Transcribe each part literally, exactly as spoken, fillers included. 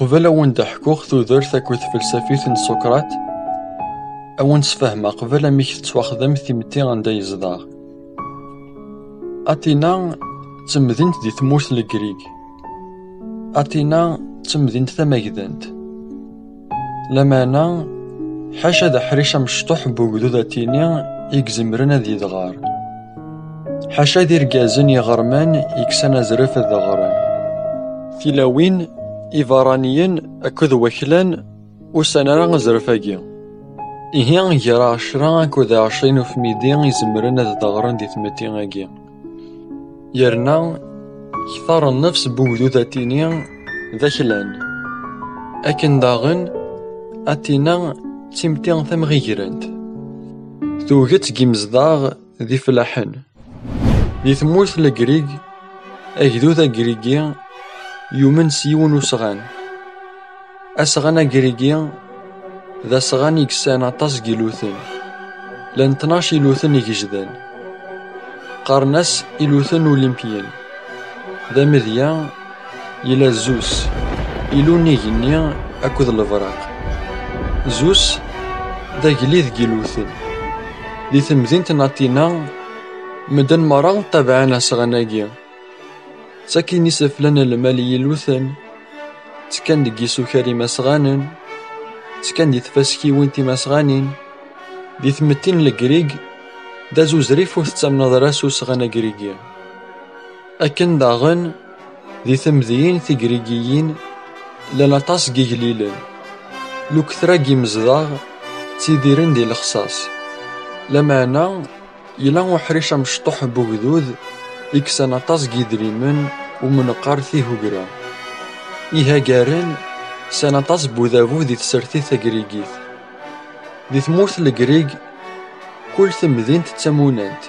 Qbel a wen-d-ḥkuɣ tudert akked tfelsafit n Sukrat, a wen-sfehmeɣ qbel amek tettwaxdem timetti anda yezdeɣ. Atina d temdint di tmurt n Legrig. Atina d temdint tamagdant. Lameɛna, ḥaca d aḥric amecṭuḥ n wegdud atini i izemren ad yedɣer. Ḥaca d irgazen iɣerman yeksan azref ad ɣren. Tilawin, iberraniyen akked waklan ur sɛan ara azref-agi. Ihi, gar ɛecra akked ɛecrin ufmidi izemren ad ɣren di tmetti-agi. Yerna, kter nnefs n wegdud atini d aklan. Akken daɣen, atina d timetti tamɣigrant. Tuget n yimezdaɣ d ifellaḥen. Di tmurt n Legrig, agdud agrigi yumen s yiwen usɣan. Asɣan agrigi d asɣan i yesɛan aṭas n yiluten. Llan tnac iluten igejdan. Qqaren-as iluten ulimpiyen. D amedya, yella Zus, ilu n igenni akked lebraq. Zus d agellid n yiluten. Di temdint n Atina, medden merra ttabaɛen asɣan-agi. Ttaken iseflan n lmal i yiluten, ttekkan deg yisukar imasɣanen, ttekkan di tfaskiwin timasɣanin. Di tmetti n Legrig, d azuzrif ur tettamneḍ ara s usɣan agrigi. Akken daɣen, di temdiyin tigrigiyin, llan aṭas n yigellilen. Luktra n yimezdaɣ ttidiren di lexṣaṣ. Lameɛna, yella uḥric amecṭuḥ n wegdud i yesɛan aṭas n yidrimen umi neqqar tihugra. Ihagaren sɛan aṭas n udabu di tsertit tagrigit. Di tmurt n Legrig, kul temdint d tamunant.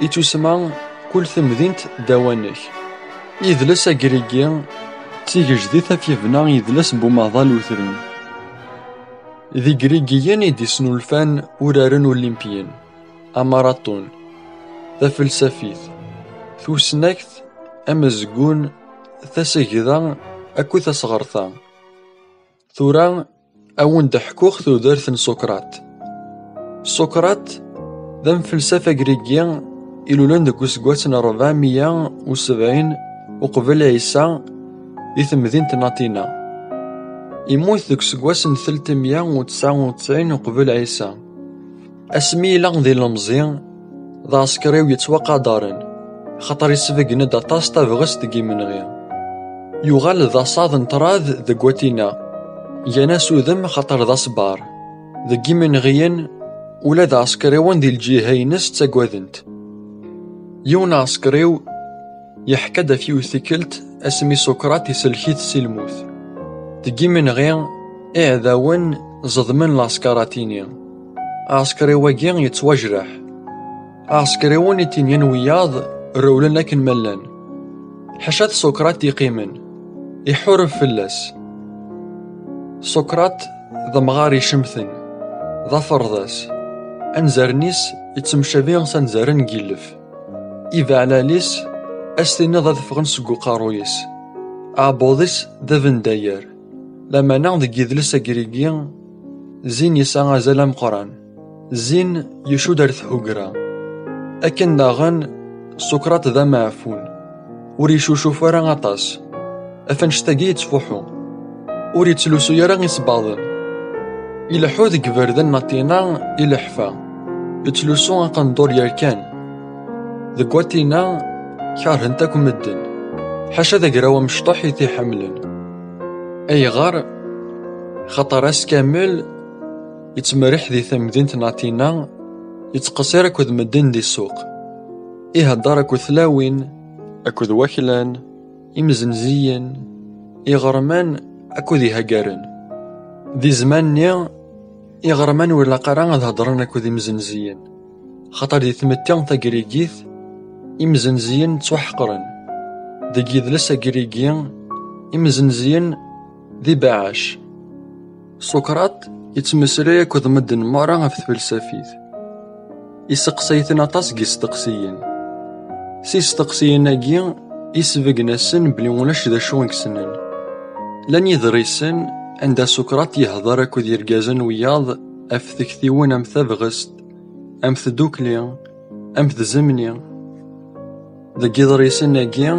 Ittusemma kul temdint ddaw-nnek. Idles agrigi d tigejdit af yebna idles n umaḍal utrim. D igrigiyen i d-isnulfan uraren ulimpiyen, amaraṭun, tafelsafit, tusnakt, amezgun, tasegda akked tasɣerta. Tura, a wen-d-ḥkuɣ tudert n Sukrat. Sukrat d amfelsaf agrigi ilulen deg useggas n rebɛemya u sebɛin uqbel Ɛisa di temdint n Atina. Immut deg useggas n telt mya u tesɛa u tesɛin uqbel Ɛisa. Asmi yella d ilemẓi, d aɛsekriw yettwaqadaren, xaṭer isbeggen-d aṭas tabɣest deg imenɣi. Yuɣal d asaḍ n ṭṭrad deg Watina, gan-as udem xaṭer d aṣebbar. Deg imenɣiyen, ula d aɛsekriwen di lǧiha-ines ttagaden-t. Yiwen aɛsekriw yeḥka-d ɣef yiwet tikkelt asmi Sukrat isellek-it si lmut. Deg imenɣi, iɛdawen ẓedmen lɛesker atini. Aɛsekriw-agi yettwajreḥ. Aɛsekriwen itinyan wiyaḍ rewlen akken ma llan. Ḥaca d Sukrat yeqqimen, iḥureb fell-as. Sukrat d amɣar icemten, d aferḍas. Anzaren-is yettemcabi s anzaren n yilef. Ibeɛlal-is, ad s-tiniḍ ad ffɣen seg uqerruy-is. Aɛebbuḍ-is d abendayer. Lameɛna deg yidles agrigi, zin yesɛa azal ameqqran. Zin icudd ar thugra. Akken daɣen, Sukrat d ameɛfun. Ur icucuf ara aṭas. Ɣef annect-agi yettfuḥu. Ur yettlusu ara isebbaḍen. Ileḥḥu deg iberdan n Atina ileḥfa. Yettlusu aqendur yerkan. Deg Watina, kerhen-t akk medden. Ḥaca d agraw amecṭuḥ i t-iḥemmlen. Ayɣer? Xaṭer ass kamel yettmerriḥ di temdint n Atina, yettqeṣṣir akked medden di ssuq. Ihedder akked tlawin, akked waklan, imzenziyen, iɣerman akked ihagaren. Di zzman-nni, iɣerman ur ilaq ara ad hedren akked imzenziyen, xaṭer di tmetti tagrigit, imzenziyen ttwaḥeqren. Deg yidles agrigi, imzenziyen d ibaɛac. Sukrat yettmeslay akked medden merra ɣef tfelsafit. Iseqsay-ten aṭas n yisteqsiyen. S isteqsiyen-agi, isbeggen-asen belli ulac d acu i yessnen. Llan yiḍrisen anda Sukrat yehḍer akked yergazen wiyaḍ ɣef tektiwin am tabɣest, am tdukli, am tzemni. Deg yiḍrisen-agi,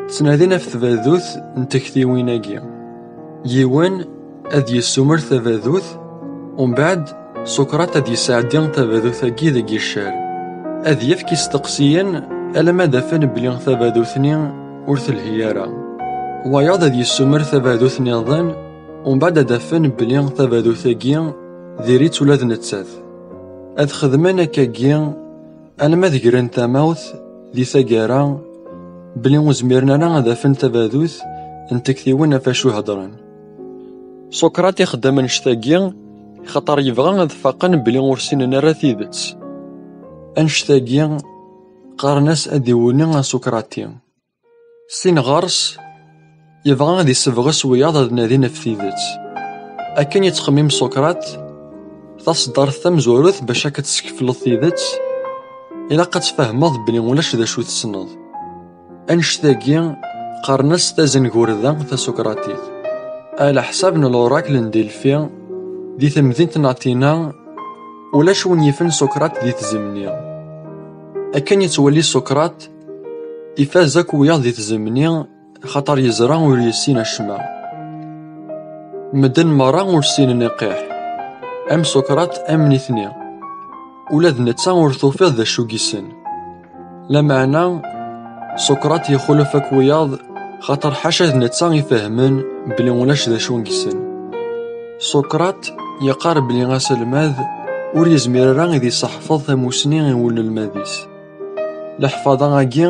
ttnadin ɣef tbadut n tektiwin-agi. Yiwen ad yessumer tabadut, umbeɛd Sukrat ad yesɛeddi tabadut-agi deg yiccer. Ad yefk isteqsiyen alamma d afen belli tabadut-nni ur telhi ara. Wayeḍ ad yessumer tabadut nniḍen, umbeɛd ad afen belli tabadut-agi diri-tt ula d nettat. Ad xedmen akkagi alma d gren tamawt di taggara belli ur zmiren ara ad afen tabadut n tektiwin ɣef acu heddren. Sukrat ixeddem annect-agi xaṭer yebɣa ad faqen belli ur ssinen ara tidet. Annect-agi qqaren-as ad iwuni asukrati. Sin ɣer-s, yebɣa ad issebɣes wiyaḍ ad nadin ɣef tidet. Akken yettxemmim Sukrat, taṣeddart tamezwarut bac ad k-teskefleḍ tidet, ilaq ad tfehmeḍ belli ulac d acu tessneḍ. Annect-agi qqaren-as tazengurda tasukratit. Ɛla ḥsab n l'oracle n Delphi, di temdint n Atina, ulac win yifen Sukrat di tzemni. Akken yettwali Sukrat, ifaz akk wiyaḍ di tzemni, xaṭer yeẓra ur yessin acemma. Medden merra ur ssinen iqiḥ, am Sukrat am nitni. Ula d netta ur tufiḍ d acu gissen. Lameɛna, Sukrat ixulef akk wiyaḍ, xaṭer ḥaca d netta ifehmen belli ulac d acu gissen. Sukrat yeqqar belli aselmad ur yezmir ara ad iseḥfeḍ tamusni i unelmad-is. Leḥfaḍa-agi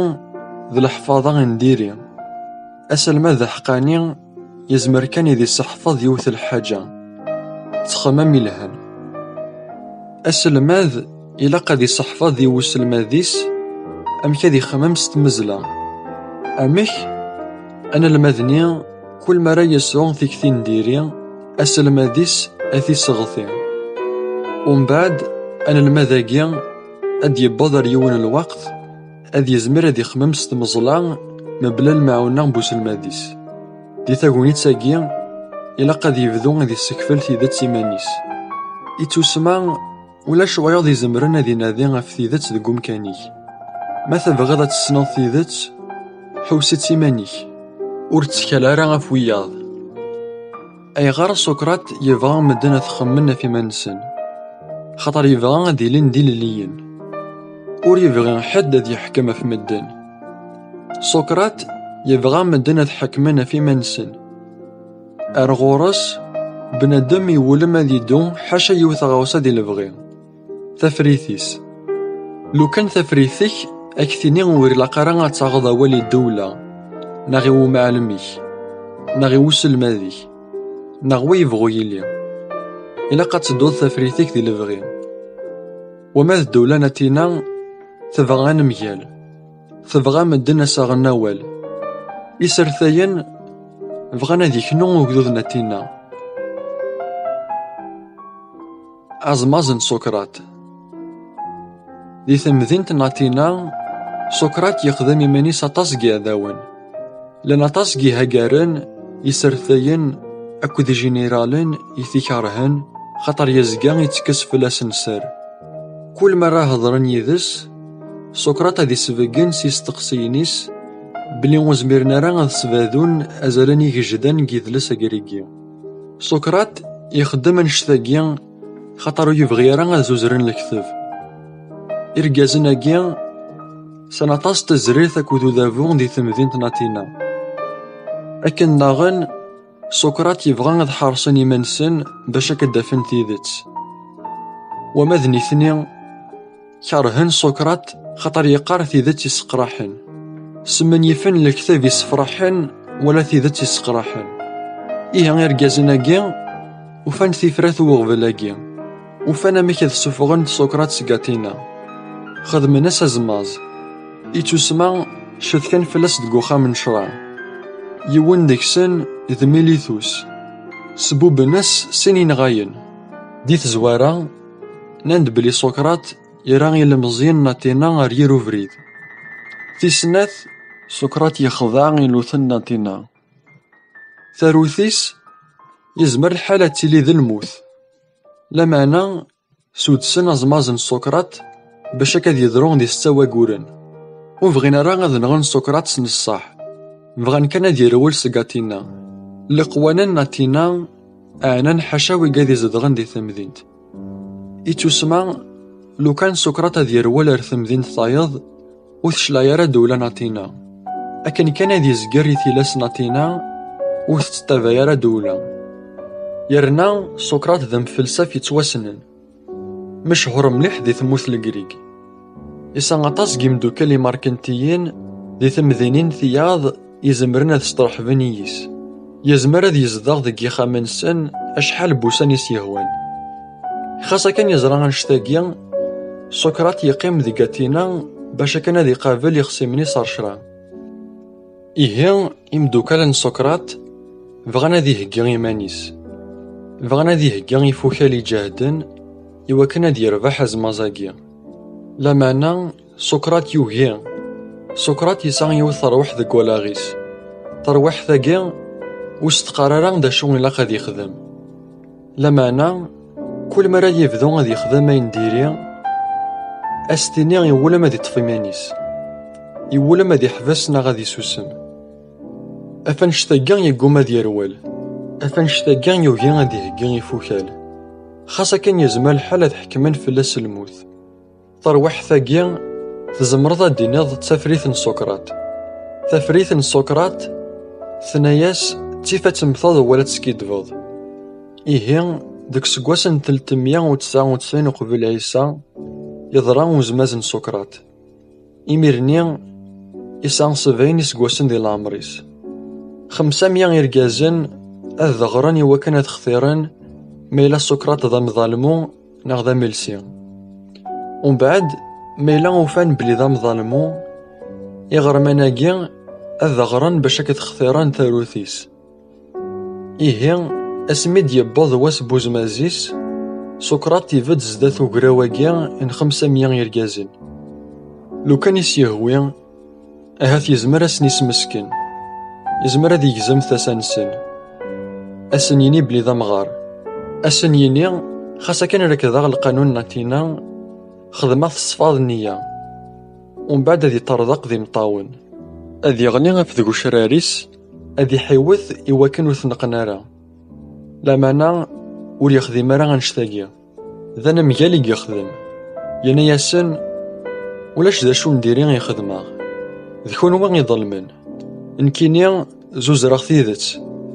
d leḥfaḍa n diri. Aselmad aḥeqqani yezmer kan ad iseḥfeḍ yiwet lḥaǧa, ttxemmam ilhan. Aselmad ilaq ad iseḥfeḍ i uselmad-is amek ad ixemmem s tmeẓla. Amek? Anelmad-nni, kul mi ara yesɛu tikti n diri, aselmad-is ad t-iseɣti. Umbeɛd, anelmad-agi ad d-yewweḍ ar yiwen n lweqt ad yezmer ad ixemmem s tmeẓla mebla lmeɛwna n uselmad-is. Di tagnit-agi, ilaq ad yebdu ad issekfel tidet iman-is. Ittusma, ulac wayeḍ izemren ad inadi ɣef tidet deg umkan-ik. Ma tebɣiḍ ad tessneḍ tidet, ḥewwes-itt iman-ik. Ur ttkal ara ɣef wiyaḍ. Ayɣer Sukrat yebɣa medden ad xemmen ɣef iman-nsen? Xaṭer yebɣa ad ilin d ilelliyen. Ur yebɣi ḥedd ad yeḥkem ɣef medden. Sukrat yebɣa medden ad ḥekmen ɣef iman-nsen. Ar ɣur-s, bnadem iwulem ad iddu ḥaca yiwet ɣawsa di lebɣi, tafrit-is. Lukan tafrit-ik ad k-tini ur ilaq ara ad taɣeḍ awal i ddewla, neɣ i umɛellem-ik, neɣ i uselmad-ik, neɣ wa yebɣu yili, ilaq ad tedduḍ tafrit-ik di lebɣi. Wama d ddewla n Atina, tebɣa anemgal, tebɣa medden ad s-aɣen awal. Isertayen bɣan ad iknu ugdud n Atina. Aẓmaẓ n Sukrat. Di temdint n Atina, Sukrat yexdem iman-is aṭas n yiɛdawen. Llan aṭas n yihagaren, isertayen akked ijiniralen i t-ikerhen, xaṭer yezga ittekkes fell-asen sser. Kul mi ara hedren yid-s, Sukrat ad isbeggen s yisteqsiyen-is belli ur zmiren ara ad sbadun azal n yigejdan n yidles agrigi. Sukrat ixeddem annect-agi xaṭer ur yebɣi ara ad zuzren lekteb. Irgazen-agi sɛan aṭas n tezrirt akked udabu di temdint n Atina. Akken daɣen, Sukrat yebɣa ad ḥerṣen iman-nsen bac ad d-afen tidet. Wama d nitni, kerhen Sukrat xaṭer yeqqar tidet isseqraḥen. Smenyifen lekteb isefraḥen wala tidet isseqraḥen. Ihi irgazen-agi ufan tifrat i uɣbel-agi. Ufan amek ad ssufɣen Sukrat seg Atina. Xedmen-as azmaẓ. Ittusma cetkan fell-as deg uxxam n ccṛeɛ. Yiwen deg-sen d Militus. Sbuben-as sin inɣayen. Di tezwara, nnan-d belli Sukrat ira ilemẓiyen n Atina ar yir ubrid. Tis snat, Sukrat yexdeɛ iluten n Atina. Tarut-is, yezmer lḥal ad tili d lmut. Lameɛna, sudsen aẓmaz n Sukrat bac akka ad yedru di setta waguren. Ur bɣin ara ad nɣen Sukrat s neṣṣaḥ. Bɣan kan ad yerwel seg Atina. Leqwanen n Atina ɛnan ḥaca wigad izedɣen di temdint. Ittusma, lukan Sukrat ad yerwel ar temdint tayeḍ, ur teclaɛ ara ddewla n Atina. Akken kan ad yezger i tilas n Atina, ur tettaba ara ddewla. Yerna Sukrat d amfelsaf yettwassnen, mechuṛ mliḥ di tmurt n Legrig. Yesɛa aṭas n yimeddukal imerkantiyen di temdinin tiyaḍ izemren ad steṛḥben yis. Yezmer ad yezdeɣ deg yixxamen-nsen acḥal n wussan i s-yehwan. Xas akken yeẓra annect-agi, Sukrat yeqqim deg Atina bac akken ad iqabel ixṣimen-is ar ccṛeɛ. Ihi, imeddukal n Sukrat bɣan ad iheggi iman-is. Bɣan ad iheggi ifukal iǧehden i wakken ad yerbeḥ azmaz-agi. Lameɛna, Sukrat yugi. Sukrat yesɛa yiwet terwiḥt deg wallaɣ-is. Tarwiḥt-agi ur s-teqqar ara d acu ilaq ad yexdem. Lameɛna, kul mi ara yebdu ad yexdem ayen diri, ad s-tini iwulem ad iṭṭef iman-is. Iwulem ad iḥbes neɣ ad isusem. Ɣef annect-agi yegguma ad yerwel. Ɣef annect-agi yugi ad iheggi ifukal. Xas akken yezmer lḥal ad ḥekmen fell-as lmut. Tarwiḥt-agi, tzemreḍ ad d-tiniḍ d tafrit n Sukrat. Tafrit n Sukrat, tenna-yas, ttif ad temmteḍ wala ad teskiddbeḍ. Ihi, deg useggas n telt mya u tesɛa u tesɛin uqbel Ɛisa, yeḍra uzmaz n Sukrat. Imir-nni, yesɛa sebɛin iseggasen di leɛmer-is. Xemsa mya irgazen ad deɣren i wakken ad xtiren ma yella Sukrat d amḍalmu neɣ d amelsi. Umbeɛd, ma yella ufan belli d amḍalmu, iɣerman-agi ad deɣren bac ad xtiren tarut-is. Ihi, asmi d-yewweḍ wass n uzmaz-is, Sukrat ibedd zdat ugraw-agi n xemsa mya irgazen. Lukan i s-yehwi, ahat yezmer ad sen-ismesken. Yezmer ad yegzem tasa-nsen. Ad sen-yini belli d amɣar. Ad sen-yini, xas akken rekdeɣ lqanun n Atina, xedmeɣ-t ṣṣfa d nniya. Umbeɛd ad yeṭṭerḍeq d imeṭṭawen. Ad yeɣli ɣef tgecrar-is, ad iḥiwet i wakken ur t-neqqen ara. Lameɛna, ur yexdim ara annect-agi. D anemgal i yexdem. Yenna-yasen, ulac d acu n diri i xedmeɣ. D kunwi iḍelmen. Nekkini, zuzreɣ tidet,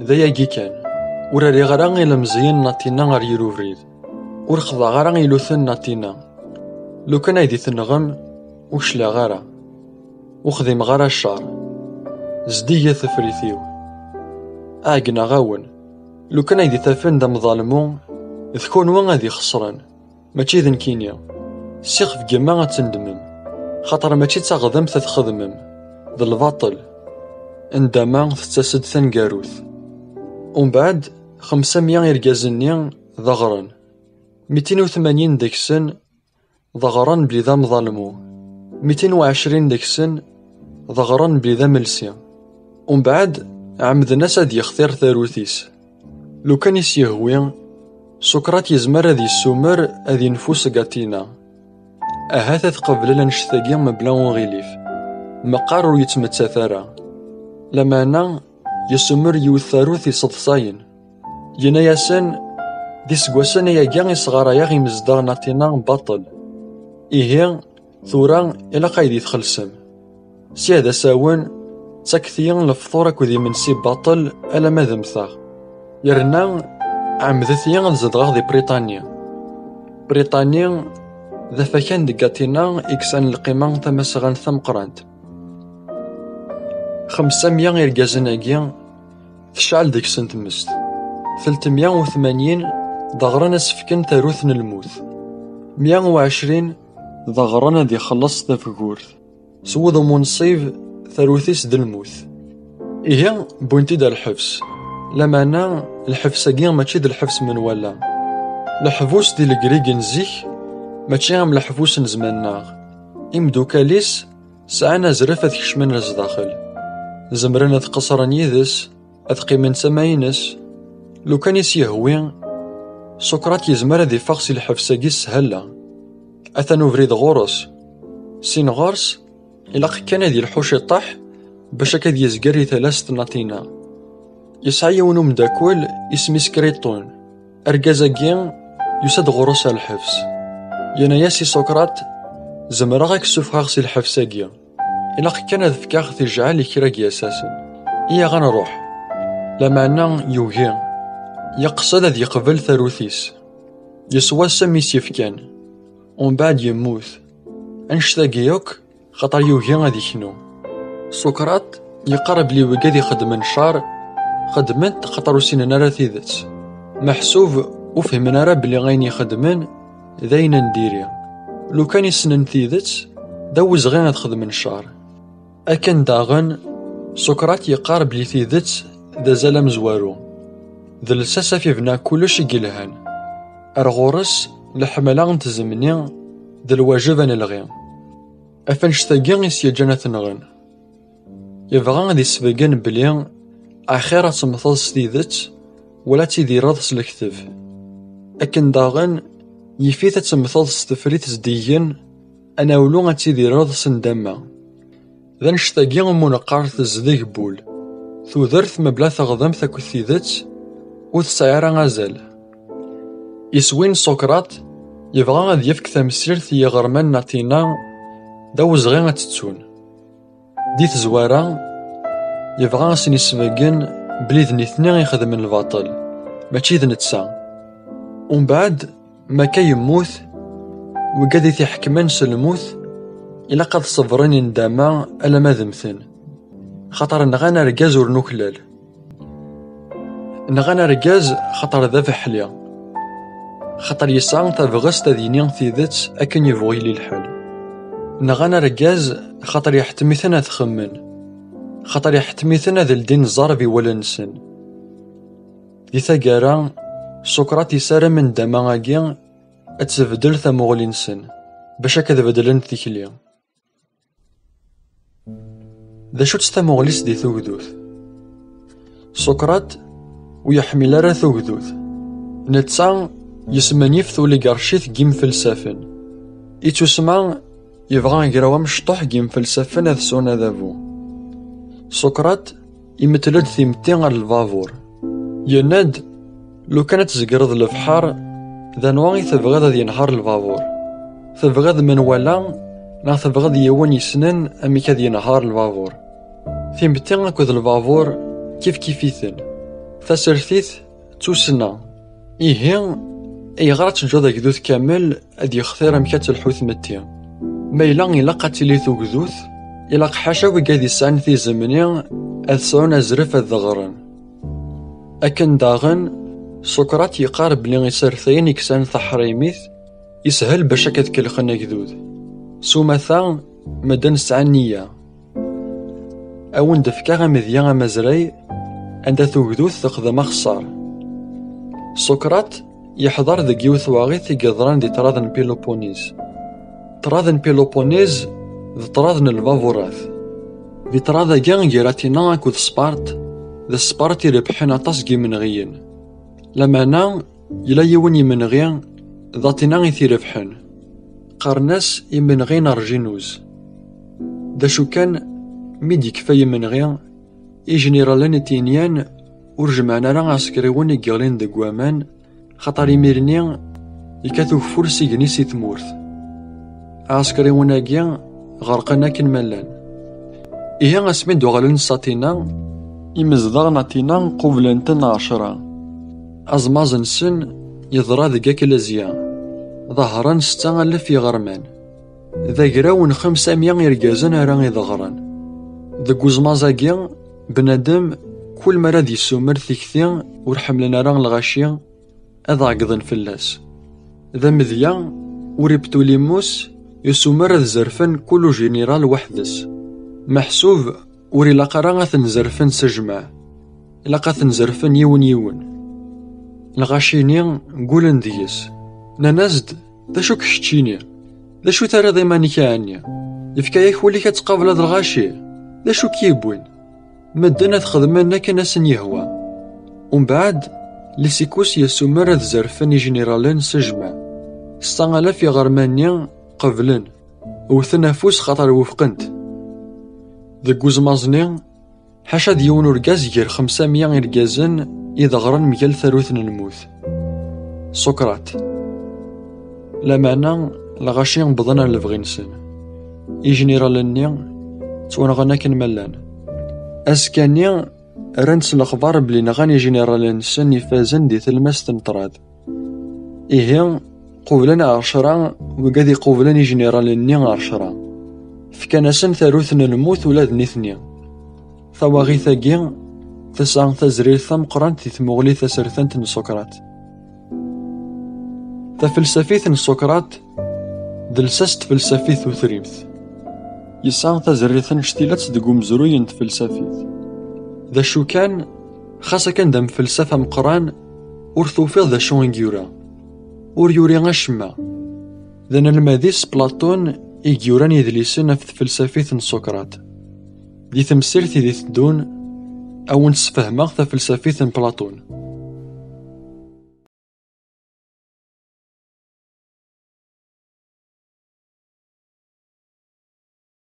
d ayagi kan. Ur rriɣ ara ilemẓiyen n Atina ɣer yir ubrid. Ur xḍaɣ ara iluten n Atina. Lukan ay di-tenɣem, ur cliɣ ara. Ur xdimeɣ ara ccer. Zdi-yi tafrit-iw. Ɛeggneɣ-awen. Lukan ay d-itafen d amḍalmu, d kunwi ad ixesren, mačči d nekkini. Sixef gemma ad tendmem, xaṭer mačči d taɣdemt ad txedmem, d lbaṭel. Ndama tettas-d taneggarut. Umbeɛd, xemsa mya irgazen-nni ḍeɣren. Mitin u tmanyin deg-sen ḍeɣren belli d amḍalmu. Mitin u ɛecrin deg-sen ḍeɣren belli d amelsi. Umbeɛd, ɛemmden-as ad yextir tarut-is. Lukan i s-yehwi, Sukrat yezmer ad yessumer ad yenfu seg Atina. Ahat ad qeblen annect-agi mebla uɣilif. Meqqar ur yettmettat ara. Lameɛna, yessumer yiwet tarut iseḍsayen. Yenna-yasen, d iseggasen ayagi i sɣarayeɣ imezdaɣ n Atina baṭel. Ihi, tura ilaq ay di-txellsem. Sya d asawen, ttakket-iyi lefṭur akked imensi baṭel alamma d mmteɣ. Yerna, ɛemmdet-iyi ad zedɣeɣ di Briṭani. Briṭani d afakan deg Atina i yesɛan lqima tamasɣant tameqqrant. Xemsa mya irgazen-agi, tecɛel deg-sen tmest. Telt mya u tmanyin ḍeɣren ad s-fken tarut n lmut. Mya u ɛecrin ḍeɣren ad ixelleṣ tafgurt. S wudem unṣib, tarut-is d lmut. Ihi, wwin-t-id ar lḥebs. Lameɛna, lḥebs-agi mačči d lḥebs menwala. Leḥbus di Legrig n zik, mačči am leḥbus n zman-nneɣ. Imdukal-is sɛan azref ad kecmen ar zdaxel. Zemren ad qeṣṣren yid-s, ad qqimen d tama-ines. Lukan i s-yehwi, Sukrat yezmer ad iffeɣ si lḥebs-agi s sshala. Atan ubrid ɣur-s. Sin ɣur-s, ilaq kan ad yelḥu ciṭṭaḥ bac akka ad yezger i talast n Atina. Yesɛa yiwen umeddakel isem-is Kriṭun. Argaz-agi yusa-d ɣur-s ar lḥebs. Yenna-yas i Sukrat, "Zemreɣ ad k-ssufɣeɣ si lḥebs-agi. Ilaq kan ad fkeɣ tijɛal i kra n yisasen. Iyyaɣ ad nruḥ." Lameɛna yugi. Yeqsed ad yeqbel tarut-is. Yeswa ssem i s-yefkan. Umbeɛd yemmut. Annect-agi akk, xaṭer yugi ad iknu. Sukrat yeqqar belli wigad ixeddmen ccer, xeddmen-t xaṭer ur ssinen ara tidet. Meḥsub ur fhimen ara belli ayen ixeddmen d ayen n diri. Lukan i ssnen tidet, d awezɣi ad xedmen ccer. Akken daɣen, Sukrat yeqqar belli tidet d azal amezwaru. D lsas af ibna kullec i yelhan. Ar ɣur-s, leḥmala n tzemni d lwajeb ad nelɣi. Af annect-agi i s-yeǧǧan ad t-nɣen. Yebɣa ad isbeggen belli axir ad temmteḍ s tidet wala ad tidireḍ s lekteb. Akken daɣen, yif-it ad temmteḍ s tefrit zeddigen, anawlu ad tidireḍ s ndama. D annect-agi umi neqqar tezdeg n wul. Tudert mebla teɣdemt akked tidet ur tesɛi ara azal. Iswi n Sukrat yebɣa ad yefk tamsirt i yiɣerman n Atina, d awezɣi ad tt-ttun. Di tezwara, yebɣa ad sen-isbeggen belli d nitni ixedmen lbaṭel, mačči d netta. Umbeɛd, ma akka yemmut, wigad i t-iḥekmen s lmut, ilaq ad ṣebren i ndama alamma d mmten. Xaṭer nɣan argaz ur nuklal. Nɣan argaz xaṭer d abeḥli. Xaṭer yesɛa tabɣest ad yini tidet akken yebɣu yili lḥal. Nɣan argaz xaṭer iḥettem-iten ad xemmen. Xaṭer iḥettem-iten ad ldin ẓẓerb i wallen-nsen. Di taggara, Sukrat isarem ndama-agi ad tbeddel tamuɣli-nsen, bac akka ad beddlen tikli. D acu-tt tamuɣli-s di tugdut? Sukrat ur yeḥmil ara tugdut. Netta yesmenyif tuligarcit n yimfelsafen. Ittusma yebɣa agraw amecṭuḥ n yimfelsafen ad sɛun adabu. Sukrat imettel-d timetti ar lbabur. Yenna-d, "Lukan ad tzegreḍ lebḥer, d anwa i tebɣiḍ ad yenher lbabur? Tebɣiḍ menwala, neɣ tebɣiḍ yiwen yessnen amek ad yenher lbabur?" Timetti akked lbabur kifkif-iten. Tasertit d tussna. Ihi, ayɣer ad teǧǧuḍ agdud kamel ad yextir amek ad telḥu tmetti? Ma yella ilaq ad tili tugdut, ilaq ḥaca wigad yesɛan tizemni ad sɛun azref ad deɣren. Akken daɣen, Sukrat yeqqar belli isertayen i yesɛan taḥrimit yeshel bac akka ad kellxen agdud. S umata, medden sɛan nniya. A wen-d-fkeɣ amedya amazray anda tugdut texdem axeṣṣar. Sukrat yeḥḍer deg yiwet twaɣit i yeḍran di ṭṭrad n Pilupunis. Ṭṭrad n Pilupunis d ṭṭrad n lbaburat. Di ṭṭrad-agi gar Atina akked Spart, d Spart i rebḥen aṭas n yimenɣiyen. Lameɛna, yella yiwen yimenɣi d Atina i t-irebḥen. Qqaren-as imenɣi n Rjinuz. D acu kan, mi d-yekfa yimenɣi, ijniralen itinyan ur jemɛen ara aɛsekriwen i yeɣlin deg waman, xaṭer imir-nni yekkat ugeffur s igenni si tmurt. Aɛsekriwen-agi ɣerqen akken ma llan. Ihi asmi d-uɣalen s Atina, imezdaɣ n Atina qublen-ten ɛecra. Aẓmaẓ-nsen yeḍra deg Aklazya, ḍehren setta alef iɣerman. D agraw n xemsa mya irgazen ara ideɣren. Deg uẓmaẓ-agi, bnadem, kul mi ara d-yessumer tikti ur ḥemmlen ara lɣaci, ad ɛeggḍen fell-as. D amedya, Uriptulimus yessumer ad zerfen kul ujiniral weḥd-s. Meḥsub ur ilaq ara ad ten-zerfen s jmaɛ. Ilaq ad ten-zerfen yiwen yiwen. Lɣaci-nni ggulen deg-s. Nnan-as-d, "D acu-k keččini? D acu terriḍ iman-ik ɛni? Yefka-yak wul-ik ad tqableḍ lɣaci? D acu k-yewwin?" Medden ad xedmen akken asen-yehwa. Umbeɛd, Lisikus yessumer ad zerfen ijniralen s jmaɛ. Setta alaf iɣerman-nni qeblen, wten afus xaṭer wufqen-t. Deg uzmaẓ-nni, ḥaca d yiwen urgaz gar xemsa mya irgazen i deɣren mgal tarut n lmut. Sukrat. Lameɛna, lɣaci wwḍen ar lebɣi-nsen. Ijniralen-nni ttwanɣen akken ma llan. Azekka-nni, rran-d s lexbar belli nɣan ijniralen-nsen ifazen di tlemmast n ṭṭrad. Ihi, qublen ɛecra wigad iqublen ijniralen-nni ɛecra. Fkan-asen tarut n lmut ula d nitni. Tawaɣit-agi tesɛa tazrirt tameqqrant di tmuɣli tasertant n Sukrat. Tafelsafit n Sukrat d lsas n tfelsafit tutrimt. Yesɛa tazrirt anect-ilatt deg umezruy n tfelsafit. D acu kan, xas akken d amfelsaf ameqqran, ur tufiḍ d acu i yura. Ur yuri acemma. D anelmad-is Plaṭun i yuran idlisen ɣef tfelsafit n Sukrat. Di temsirt i d-iteddun, a wen-sfehmeɣ tafelsafit n Plaṭun.